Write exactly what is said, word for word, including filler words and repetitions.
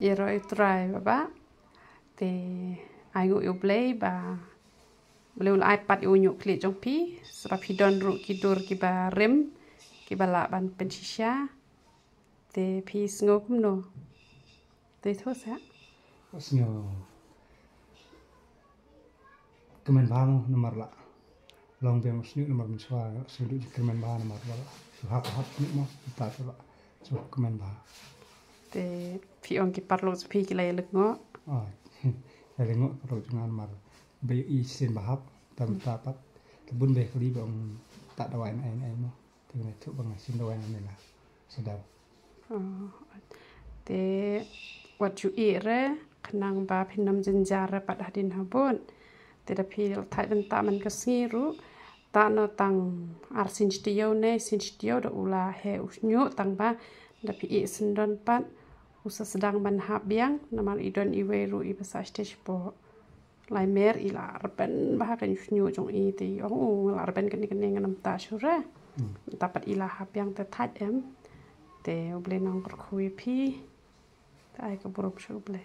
Ïaroh ïa U Trai baba. Te ai nguh ïa U Blei ba U Blei u la ai pat ïa u ñiuh khlieh jong phi, sa ba phi don ruh ki dur kiba rim, kiba lah ban pynshisha. Te phi sngew kumno? Te tho sa. Sngew kmen bha mo namar la long biang u sniuh namar mynshuwa shu duh jingkyrmen bha namar la shu hap hap sniuh mo ta la shu kmen bha. Te phi ong ki paralok jong phi ki la ïa lyngngoh? Ah, ïa lyngngoh paralok jong nga namar ba ïohi shisien ba hap, tam ta pat te bun ba kali ba ong ta dawai na ai na ai mo. Te nga thuh ba nga shu dawai na ai na ai. Sdang. Te wat ju ïeh re, khnang ba phin ym jynjar re pat hadien habud. Te da phi thait bynta man ka sngi ruh, ta no tang ar sien shi taïew ne sien shi taïew da u la heh u ñiuh, tang ba da phi ïeh syndon pat u sa sdang ban hap biang, namar i don iwei ruh iba sah stage hapoh Laimer, i la rben bha ka ñiuh jong i, te i ong u nga la rben kane kane, ngan ym ta shuh re. Ta pat i la hap biang, te thait em. Te U Blei un kyrkhu ïa phi. Te ai ka burom sha U Blei.